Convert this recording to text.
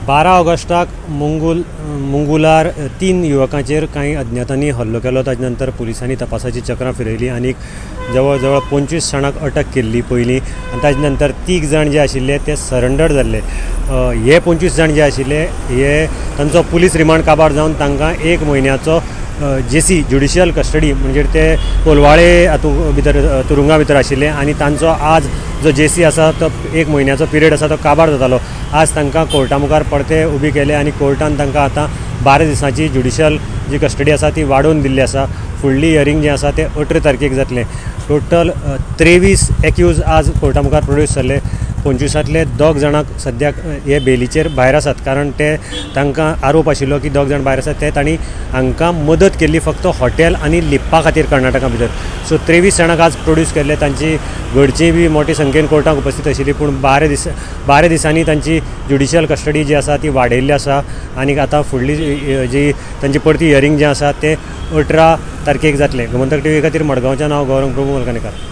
12 ऑगस्टाक मुंगुलार 3 युवकांचेर कांय अज्ञातांनी हल्लो केलो. ताजे नंतर पुलिसांनी तपासाची चक्रां फिरयली आनी जवळ जवळ 25 जाणांक अटक केल्ली पयलीं आनी ताजे नंतर 3 जाण जे आशिल्ले ते सरेंडर जाल्ले. हे 25 जाण जे आशिल्ले हे तांचो पुलीस रिमांड काबार जावन तांकां 1 म्हयन्याचो जेसी ज्युडिशियल कस्टडी म्हणजे ते कोलवाळे हातूंत भितर तुरुंगा भितर आशिल्ले आनी तांचो आज जो जेसी आसा तो 1 म्हयन्याचो पिरियड आसा तो काबार जातालो. आज तांकां कोर्टा मुखार परते उबी केले आनी कोर्टान तांकां आतां 12 दिसांची ज्युडिशियल जी कस्टडी आसा ती वाडोवन दिल्ली आसा. फुडली हियरींग जें आसा तें 18 तारखेक जातलें. टोटल 23 एक्यूज आज कोर्टा मुखार प्रोड्यूस जाल्ले. 25 2 जाणांक सद्याक हे बेलीचेर भायर आसात, कारण ते तांकां आरोप आशिल्लो की 2 जाण भायर आसात ते तांणी हांकां मदत केल्ली फक्त हॉटेल आनी लिपपा खातीर कर्नाटका भितर. सो 23 जाणांक आज प्रोड्यूस केल्ले. तांची घरचीं बी मोटे संख्येन कोर्टाक उपस्थित आशिल्ली, पूण 12 दिसांनी तांची ज्युडिशियल कस्टडी जी आसा ती वाडयल्ली आसा आनी आतां फुडली जी तांची परती हियरींग जें आसा तें 18 तारखेक जातलें. गोमंतक टीव्ही खातीर मडगांवच्यान हांव गौरव प्रभू मलकानेकार.